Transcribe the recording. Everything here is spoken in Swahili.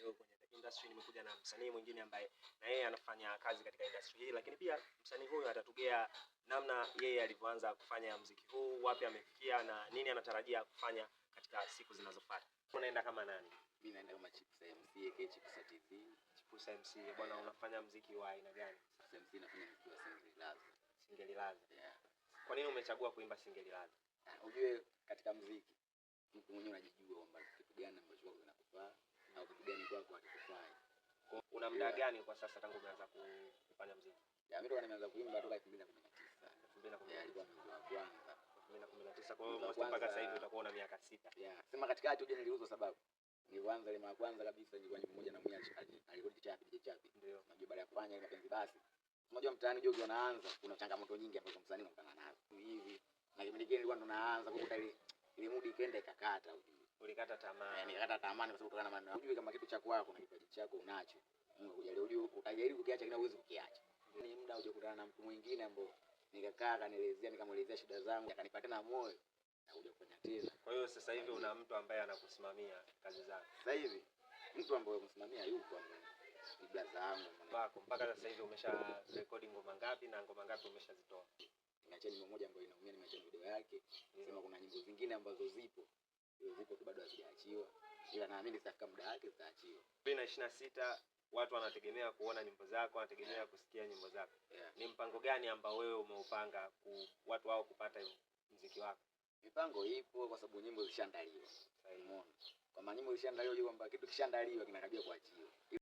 Leo kwenye the industry nimekuja na msanii mwingine ambaye na yeye anafanya kazi katika industry hii, lakini pia msanii huyu atatugea namna yeye alivyoanza kufanya mziki huu, wapi amefikia na nini anatarajia kufanya katika siku zinazofuata. Unaenda kama nani? Mimi naenda kama Chipusa MC aka Chipusa TV. Chipusa MC, bwana, unafanya mziki wa aina gani? Chipusa MC nafanya mziki wa Singeli Laza. Singeli Laza. Yeah. Kwa nini umechagua kuimba Singeli Laza? Ah, ujue katika mziki mtu mwenyewe unajijua kwamba kitu gani ambacho kwako kinakufaa au kitu gani kwako hakikufai. Una muda Yeah. gani kwa sasa tangu umeanza kufanya mziki? Yeah, mimi toka nimeanza kuimba toka 2019. 2019. Yeah, ilikuwa mwezi wa kwanza. 2019. Kwa hiyo Mwezi wa almost mpaka kwanza. sasa hivi utakuwa una miaka 6. Yeah. Sema katikati ujue niliuzwa sababu. Nilianza ile mara kwanza kabisa nilikuwa nyimbo moja na mwenye alirekodi Chapi, DJ Chapi. Ndio. Unajua baada ya kufanya ile mapenzi basi. Unajua mtaani unajua unaanza kuna changamoto nyingi ambazo msanii unakutana nazo. Hivi na kipindi kile nilikuwa ndo naanza kukuta ile mudi ikaenda ikakata ujue. Ulikata tamaa. Nikakata tamaa kwa sababu kutokana na maneno. Ujue kama kitu cha kwako na kipaji chako unacho. Mungu akujalie ujue utajaribu kukiacha lakini huwezi kukiacha. Ni muda hujakutana na mtu mwingine ambao nikakaa akanielezea, nikamuelezea shida zangu, akanipa tena moyo na kuja kufanya tena. Kwa hiyo sasa hivi una mtu ambaye anakusimamia kazi zako. Sasa hivi mtu ambaye kumsimamia yupo ambaye ni blaza yangu. Wako mpaka sasa hivi umesha rekodi ngoma ngapi na ngoma ngapi umeshazitoa? Nimeachia nyimbo moja ambayo inaumia, nimeachia video yake. Sema kuna nyimbo zingine ambazo zipo. Hizo zipo tu bado hazijaachiwa. Ila naamini zitafika muda wake zitaachiwa. 2026 watu wanategemea kuona nyimbo zako, wanategemea kusikia nyimbo zako. Yeah. Ni mpango gani ambao wewe umeupanga watu wao kupata mziki wako? Mipango ipo kwa sababu nyimbo zishaandaliwa. Sahihi. Umeona? Kwa maana nyimbo zishaandaliwa, unajua kwamba kitu kishaandaliwa kinakaribia kuachiwa.